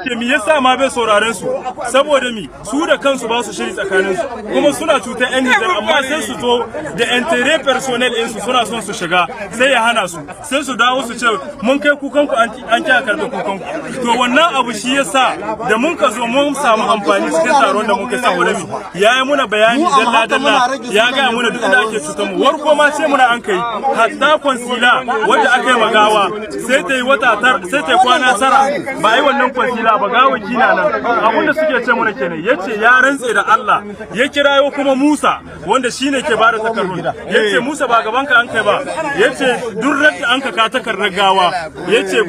Yace mi yasa ma bai sauraren su? Saboda mi su da kansu ba su shiri tsakanin su, kuma suna cutar yan Nijar, amma sai su zo da intérêt personnel ɗinsu, suna son su shiga, sai ya hana su, sai su dawo su ce mun kai kukan ku, an kiya karɓi kukan ku. To, wannan abu shi yasa da mun ka zo mun samu amfani cikin taron da muka, saboda mi ya yi muna bayani dalla dalla, ya gaya muna duk inda ake cutar mu. Warko ma ce muna an kai hatta consulat wanda aka yi magawa, sai ta yi wata tar, sai ta yi kwana 9 ba a yi wannan consulat ba, gawaki na nan. Abinda suke ce muna kenan. Yace ya rantse da Allah, ya kirayo kuma Musa wanda shine ke bada takardun. Yace Musa, ba gaban ka an kai ba. Yace duk radda an ka ka takardar gawa, yace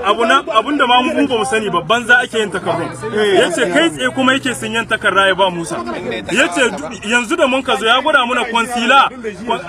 abu na abunda ma mu ba mu sani ba, banza ake yin takardun. Yace kai tsaye kuma yake sun yin takarda ya ba Musa. Yace yanzu da mun ka zo, ya gwada muna consulat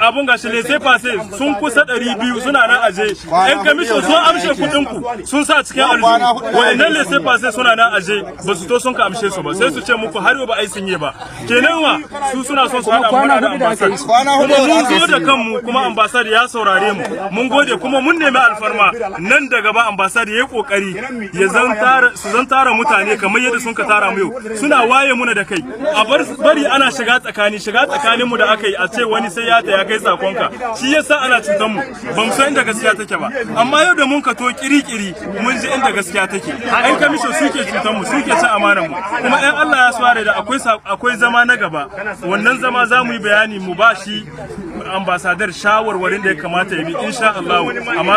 abun gashi, laissez-passer sun kusa 200 suna nan aje. Yan commission sun amshe kuɗin ku, sun sa cikin aljihu. Wa'annan laissez-passer suna nan aje, ba su to sun ka amshe su ba. Sai su ce muku har yau ba ai sun yi ba. Kenan wa su suna son su haɗa mu da ambassade, kuma mun zo da kanmu, kuma ambassade ya saurare mu, mun gode. Kuma mun nemi alfarma nan da gaba ambassade ya yi kokari ya zan tara su, zan tara mutane kamar yadda sun ka tara mu yau, suna waye muna da kai. A bar bari ana shiga tsakani, shiga tsakanin mu da aka yi, a ce wani sai ya ta ya kai sakonka, shi yasa ana cutar mu, ba mu san inda gaskiya take ba. Amma yau da mun ka to kiri-kiri, mun ji inda gaskiya take. Yan commission suke cutar mu, suke cin amanar mu. Kuma yan Allah ya sware da akwai zama na gaba, wannan zama za mu yi bayani, mu ba shi ambassador shawarwarin da ya kamata ya bi, insha Allah. Amma